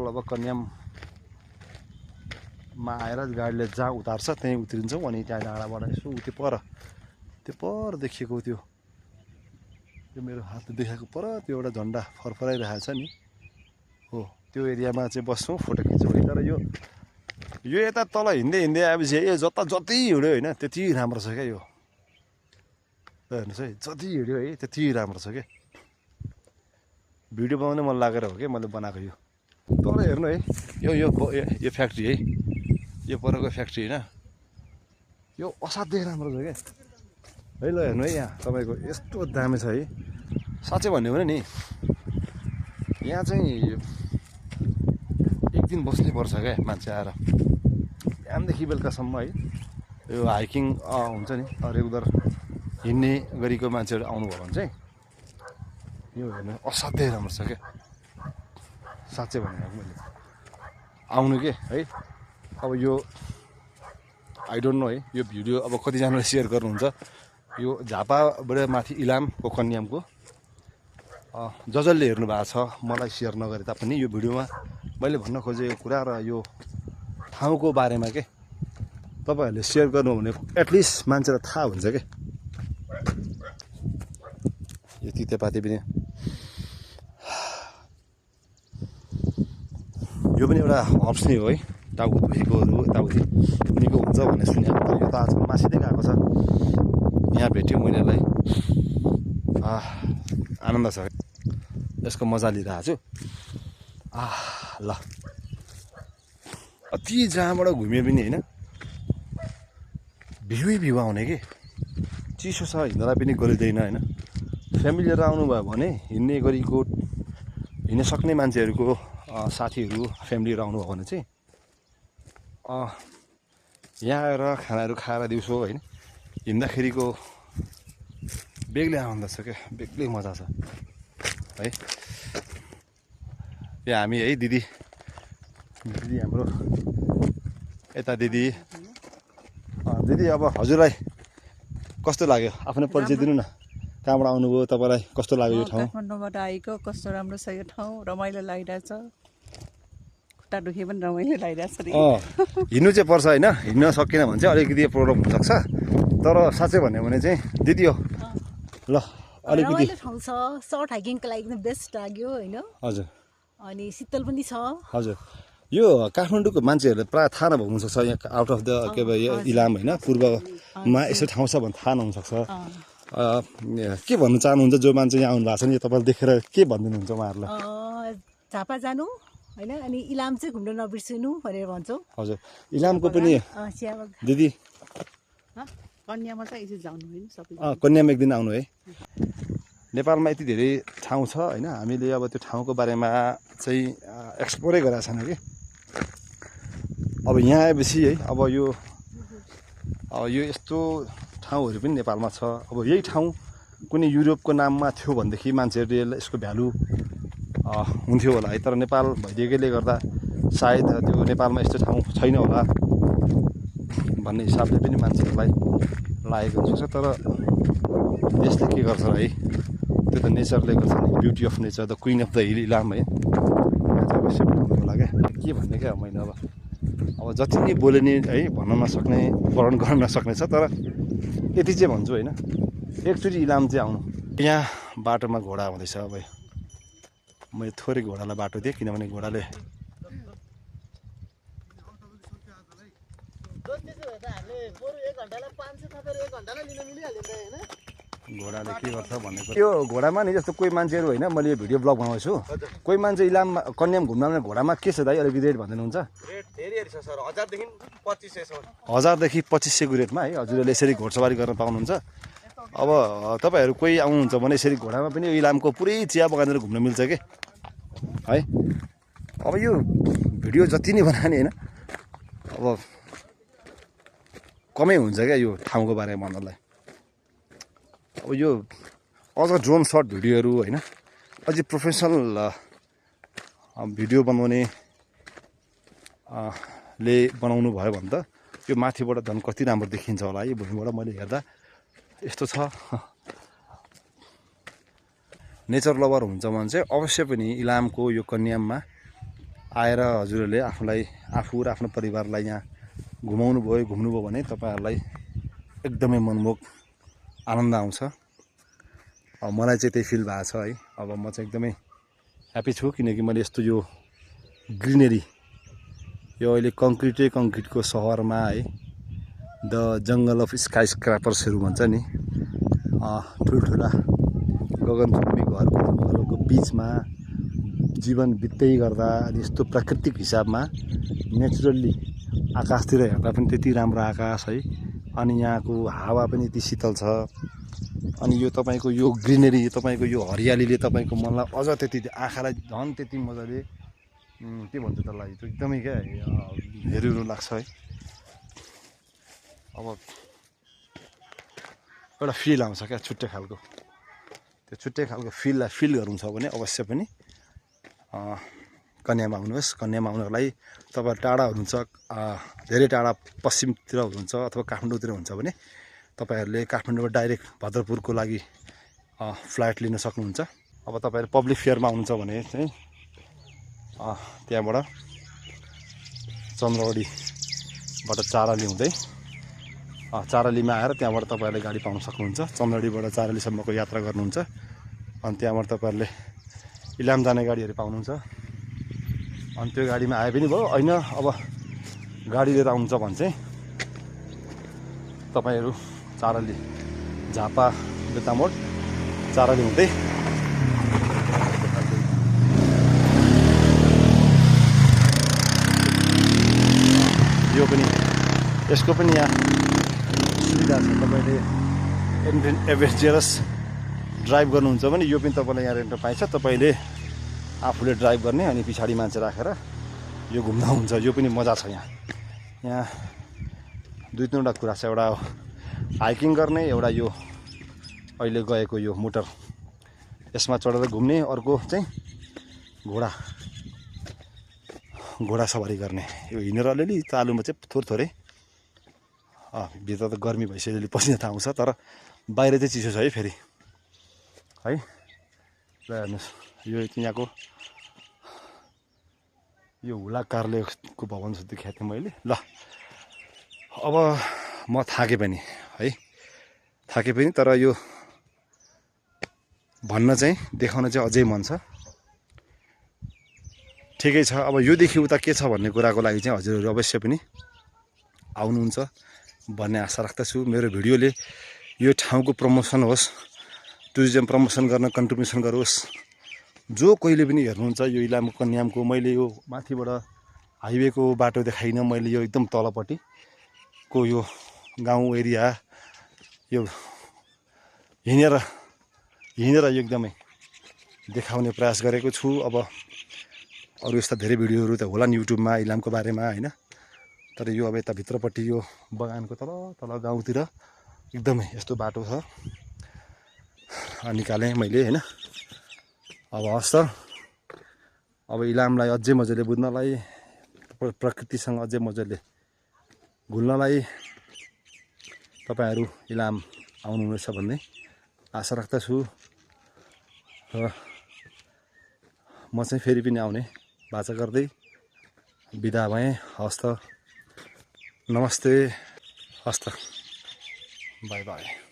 अब कन्याममा आएर गाडीले जहाँ उतार्छ त्यहीँ उत्रिन्छौँ अनि त्यहाँ डाँडाबाट यसो त्यो पर देखिएको त्यो मेरो हातले देखाएको पर त्यो एउटा झन्डा फरफराइरहेको छ नि हो त्यो एरियामा चाहिँ बस्छौँ फोटो खिच्छौँ है। तर यो यता तल हिँड्दै आएपछि यो जति हिँड्यो होइन त्यति राम्रो छ क्या यो हेर्नुहोस् है जति हिँड्यो है त्यति राम्रो छ क्या भिडियो बनाउनै मन लागेर हो कि मैले बनाएको यो तर हेर्नु है यो फ्याक्ट्री है यो परको फ्याक्ट्री होइन यो असाध्यै राम्रो छ क्या है ल हेर्नु है यहाँ तपाईँको यस्तो दामी छ है साँच्चै भन्यो भने नि यहाँ चाहिँ एक दिन बस्नै पर्छ क्या मान्छे आएर बिहानदेखि बेलुकासम्म है यो हाइकिङ हुन्छ नि रेगुलर हिँड्ने गरेको मान्छेहरू आउनुभयो भने चाहिँ यो हेर्नु असाध्यै राम्रो छ क्या साँच्चै भनेको मैले आउनु के है। अब यो आई डोन्ट नो है यो भिडियो अब कतिजनाले सेयर गर्नुहुन्छ यो झापाबाट माथि इलामको कन्यामको जसले हेर्नु भएको छ मलाई सेयर नगरे तापनि यो भिडियोमा मैले भन्न खोजेको कुरा र यो ठाउँको बारेमा के तपाईँहरूले सेयर गर्नु भने एटलिस्ट मान्छेलाई थाहा हुन्छ क्या यो तितेपाती पनि यो पनि एउटा हब्स नै हो है टाउको दुखेकोहरू यताउति निको हुन्छ भन्ने सुनेको तर यो त आजकल मासिँदै गएको छ यहाँ भेट्यो मैले यसलाई आनन्द छ यसको मजा लिइरहेको छु ल अति जहाँबाट घुम्यो पनि होइन भ्यू आउने कि चिसो छ हिँड्दा पनि गरिँदैन होइन फ्यामिलीहरू आउनुभयो भने हिँड्न सक्ने मान्छेहरूको साथीहरू फ्यामिलीहरू आउनुभयो भने चाहिँ यहाँ आएर खानाहरू खाएर दिउँसो होइन हिँड्दाखेरिको बेग्लै आनन्द छ क्या बेग्लै मजा छ है। यहाँ हामी है दिदी हाम्रो यता दिदी अब हजुरलाई कस्तो लाग्यो आफ्नो परिचय दिनु न कहाँबाट आउनुभयो तपाईँलाई कस्तो लाग्यो यो ठाउँ काठमाडौँबाट आएको कस्तो राम्रो छ यो ठाउँ रमाइलो लागिरहेछ खुट्टा दुखे पनि रमाइलो लागिरहेछ हिँड्नु चाहिँ पर्छ होइन हिँड्न सकेन भने चाहिँ अलिकति प्रब्लम हुनसक्छ तर साँच्चै भन्यो भने चाहिँ दिदी हो ल अलिकति ठाउँ छ सर्ट हाइकिङको लागि एकदम बेस्ट लाग्यो होइन हजुर अनि शीतल पनि छ हजुर यो काठमाडौँको मान्छेहरूले प्रायः थाहा नभएको हुनसक्छ यहाँ आउट अफ द के भयो इलाम होइन पूर्वमा यसो ठाउँ छ भने थाहा नहुनसक्छ के भन्नु चाहनुहुन्छ जो मान्छे यहाँ आउनु भएको छ नि तपाईँले देखेर के भनिदिनुहुन्छ उहाँहरूलाई झापा जानु होइन अनि इलाम चाहिँ घुम्न नबिर्सिनु भनेर भन्छौँ हजुर इलामको पनि दिदी कन्यामा चाहिँ यसो जानु होइन सबै कन्यामा एक दिन आउनु है नेपालमा यति धेरै ठाउँ छ होइन हामीले अब त्यो ठाउँको बारेमा चाहिँ एक्सप्लोरै गरेका छैन कि अब यहाँ आएपछि है अब यो यस्तो ठाउँहरू पनि नेपालमा छ अब यही ठाउँ कुनै युरोपको नाममा थियो भनेदेखि मान्छेहरूले यसको भ्यालु हुन्थ्यो होला है तर नेपाल भइदिएकोले गर्दा सायद त्यो नेपालमा यस्तो ठाउँ छैन होला भन्ने हिसाबले पनि मान्छेहरूलाई लागेको हुनसक्छ तर यसले के गर्छ है त्यो त नेचरले गर्छ नि beauty of nature the queen of the hill Ilam है अवश्य भन्नु होला क्या के भन्ने क्या मैले अब जति नै बोले नि है भन्न नसक्ने वर्णन गर्न नसक्ने छ तर यति चाहिँ भन्छु होइन एकचोटि इलाम चाहिँ आउनु यहाँ बाटोमा घोडा आउँदैछ अब मैले थोरै घोडालाई बाटो दिएँ किनभने घोडाले घोडाले के गर्छ भनेको त्यो घोडामा नि जस्तो कोही मान्छेहरू होइन मैले यो भिडियो ब्लग बनाउँछु कोही मान्छे इलाममा कन्याम घुम्न घोडामा के छ दाइ अलिकति रेट भनिदिनुहुन्छ 1000देखि 2500को रेटमा है हजुरहरूले यसरी घोडसवारी गर्न पाउनुहुन्छ। अब तपाईँहरू कोही आउनुहुन्छ भने यसरी घोडामा पनि इलामको पुरै चिया बगानहरू घुम्न मिल्छ कि है। अब यो भिडियो जति नै बनाने होइन अब कमै हुन्छ क्या यो ठाउँको बारेमा भन्नलाई अब यो अझ ड्रोन सर्ट भिडियोहरू होइन अझै प्रोफेसनल भिडियो बनाउने ले बनाउनु भयो भने त यो माथिबाट झन् कति राम्रो देखिन्छ होला है भुइँबाट मैले हेर्दा यस्तो छ। नेचर लभर हुन्छ भने चाहिँ अवश्य पनि इलामको यो कन्याममा आएर हजुरहरूले आफूलाई आफू र आफ्नो परिवारलाई यहाँ घुम्नुभयो भने तपाईँहरूलाई एकदमै मनमोहक आनन्द आउँछ। मलाई चाहिँ त्यही फिल भएको छ है। अब म चाहिँ एकदमै ह्याप्पी छु किनकि मैले यस्तो यो ग्रिनेरी यो अहिले कङ्क्रिटको सहरमा है द जङ्गल अफ स्काई स्क्रापर्सहरू भन्छ नि ठुल्ठुला गगनचुम्बी घरको बिचमा जीवन बित्दै गर्दा यस्तो प्राकृतिक हिसाबमा नेचुरल्ली आकाशतिर हेर्दा पनि त्यति राम्रो आकाश है। अनि यहाँको हावा पनि यति शीतल छ। अनि यो तपाईँको यो ग्रिनेरी तपाईँको यो हरियालीले तपाईँको मनलाई अझ त्यति आँखालाई झन् त्यति मजाले के भन्छ त्यसलाई एकदमै क्या हेरिरहनु लाग्छ है। अब एउटा फिल आउँछ क्या छुट्टै खालको। त्यो छुट्टै खालको फिललाई फिल गर्नु छ भने अवश्य पनि कन्यामा आउनुहोस्। कन्यामा आउनको लागि तपाईँ टाढा हुनुहुन्छ धेरै टाढा पश्चिमतिर हुनुहुन्छ अथवा काठमाडौँतिर हुन्छ भने तपाईँहरूले काठमाडौँबाट डाइरेक्ट भद्रपुरको लागि फ्लाइट लिन सक्नुहुन्छ। अब तपाईँहरू पब्लिक फेयरमा आउनुहुन्छ भने चाहिँ त्यहाँबाट चन्द्रवडीबाट चाराली हुँदै चारालीमा आएर त्यहाँबाट तपाईँहरूले गाडी पाउन सक्नुहुन्छ। चन्द्रवडीबाट चारालीसम्मको यात्रा गर्नुहुन्छ। अनि त्यहाँबाट तपाईँहरूले इलाम जाने गाडीहरू पाउनुहुन्छ। अनि त्यो गाडीमा आए पनि भयो। होइन अब गाडी लिएर आउनुहुन्छ भने चाहिँ तपाईँहरू चाराली झापा बेतामोड चाराली हुँदै यो पनि यसको पनि यहाँ सुविधा छ। तपाईँले एडभेन्चरस ड्राइभ गर्नुहुन्छ भने यो पनि तपाईँलाई यहाँ रेन्टमा पाइन्छ। तपाईँले आफूले ड्राइभ गर्ने अनि पछाडि मान्छे राखेर यो घुम्दा हुन्छ। यो पनि मजा छ यहाँ दुई तिनवटा कुरा छ। एउटा हाइकिङ गर्ने, एउटा यो अहिले गएको यो मोटर यसमा चढेर घुम्ने, अर्को चाहिँ घोडा सवारी गर्ने। यो हिँडेर अलिअलि तालुमा चाहिँ थोरै भित्र त गर्मी भइसक्यो पसिना आउँछ तर बाहिर चाहिँ चिसो छ है फेरि है। ल हेर्नुहोस् यो यहाँको यो हुला कार्यालयको भवन जस्तो देखाएको थिएँ मैले। ल अब म थाकेँ पनि तर यो भन्न चाहिँ देखाउन चाहिँ अझै मन छ। ठिकै छ। अब योदेखि उता के छ भन्ने कुराको लागि चाहिँ हजुरहरू अवश्य पनि आउनुहुन्छ भन्ने आशा राख्दछु। मेरो भिडियोले यो ठाउँको प्रमोसन होस्, टुरिज्म प्रमोसन गर्न कन्ट्रिब्युसन गरोस्। जो कोहीले पनि हेर्नुहुन्छ यो इलामको कन्यामको मैले यो माथिबाट हाइवेको बाटो देखाइनँ। मैले यो एकदम तलपट्टिको यो गाउँ एरिया यो हिँडेर यो एकदमै देखाउने प्रयास गरेको छु। अब अरू यस्ता धेरै भिडियोहरू त होला नि युट्युबमा इलामको बारेमा होइन। तर यो अब यता भित्रपट्टि यो बगानको तल गाउँतिर एकदमै यस्तो बाटो छ निकालेँ मैले होइन। अब हस् त अब इलामलाई अझै मजाले बुझ्नलाई, प्रकृतिसँग अझै मजाले घुल्नलाई तपाईँहरू इलाम आउनुहुनेछ भन्ने आशा राख्दछु। र म चाहिँ फेरि पनि आउने बाचा गर्दै बिदा भएँ। हस् त नमस्ते, हस् त बाई बाई।